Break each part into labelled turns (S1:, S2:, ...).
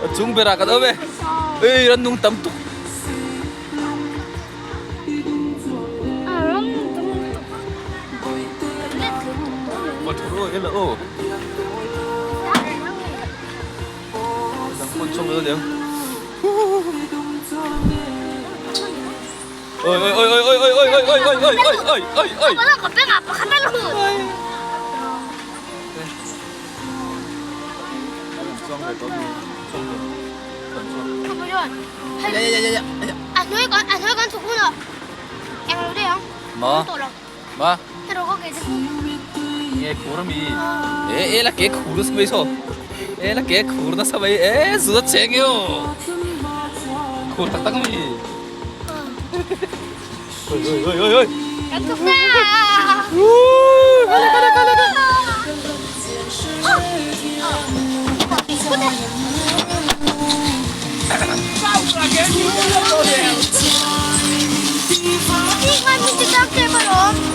S1: A chung berah kan awm e. Ei rannung tam tuk. Oi oi oi oi oi oi oi oi oi oi oi oi oi oi. Ma ma nge khur mi e e la ke khur na samai so e la ke khur na samai e zu cheng yo khur tak tak mi oi oi oi oi oi
S2: Kan chụp ra.
S1: kale kale kale kale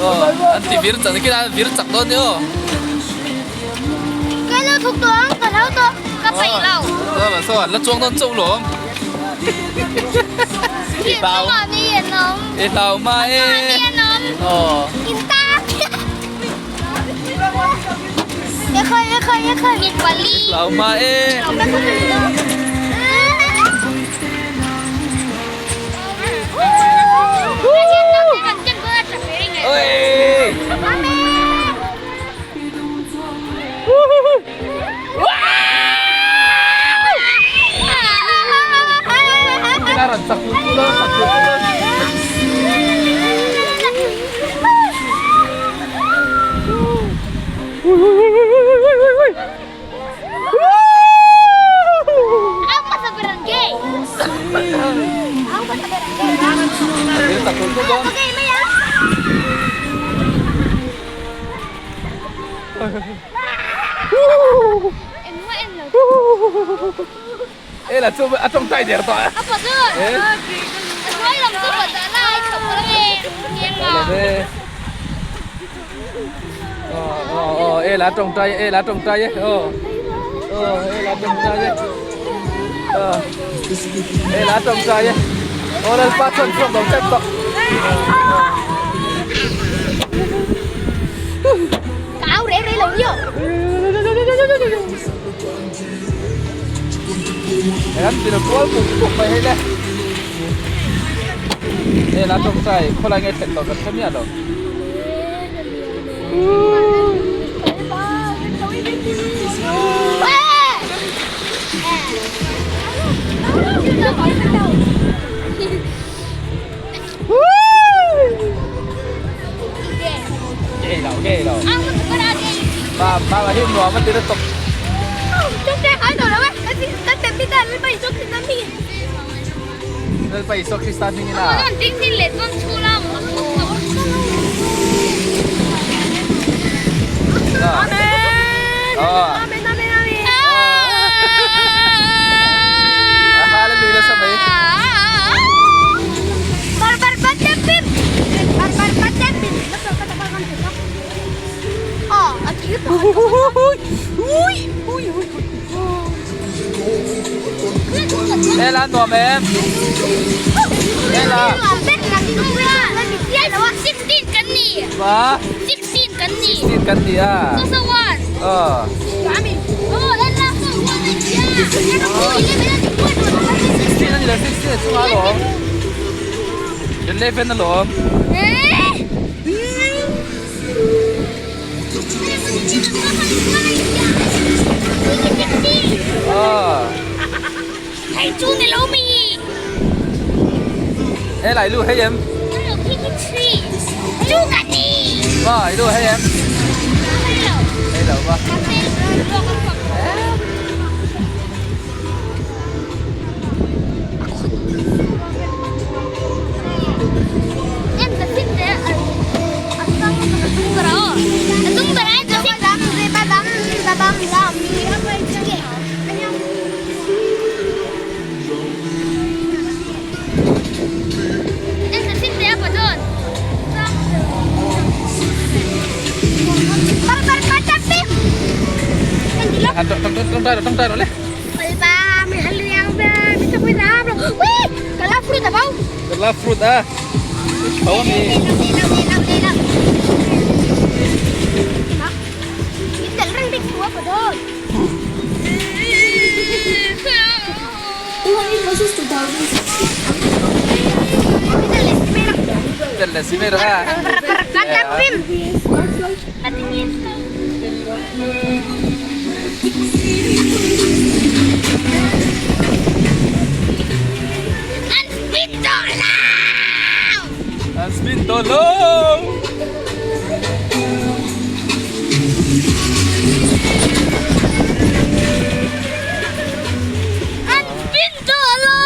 S1: Ờ, anh thì vir chak cái vir chak đó nhá.
S2: Cái lô thuộc tuấn, cái lô tuấn, cái bảy lầu.
S1: Đó là sao là chuông non trâu lắm.
S2: Hiện nó mà đi hiện nó.
S1: Ê tao mà ê.
S2: Hiện nó.
S1: Ờ.
S2: กินตาไม่เคยไม่เคยไม่เคยมีกวาลี
S1: Lão mà ê.
S2: ไม่เคย
S1: Ôi. Cái là chặt luôn, chặt luôn.
S2: Ako sa barangay. Ako sa barangay.
S1: Vir chặt luôn luôn.
S2: Okay, maya.
S1: Ê là chưa à trong tay đẹp rồi.
S2: Apa tu?
S1: Eh.
S2: Tôi làm tôi bật ra lại không có nghe nghe
S1: Là
S2: mà.
S1: thế. Ờ ờ ờ ê lá trồng tay, ê lá trồng tay ấy. Ờ. Ờ ê lá trồng tay ấy. Ờ. Ê lá trồng tay ấy. Ờ là ba chân trong đồng chân to.
S2: Cáo rẻ rẻ lộn vô.
S1: Em thì là có cũng cũng phải hay đấy. Ê lá trồng tay, không lại nghe thật to gần không nhỉ đâu. Ghê đâu, ghê đâu. Ba ba là hiếm nó mà tí nó tục. Nó phải sok si starting na. Ờ. Hallelujah sa may. Ê là nuam em. Ê là. Ba.
S2: 16กันนี่
S1: Sin kan dia.
S2: ก็สวรรค์
S1: Ờ. Sin ani là sin sin chung alom. 11 alom. Ờ. Ê lại lu hay em. Ba, lu hay em. Ê đâu ba. À, trong trong trong tay rồi, trong tay rồi đấy. Love fruit a. Tho a mi. Tel leh si mai rawh a. An spin tawh lo!
S2: An spin tawh lo!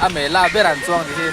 S1: A mela ber an chuang ni hi.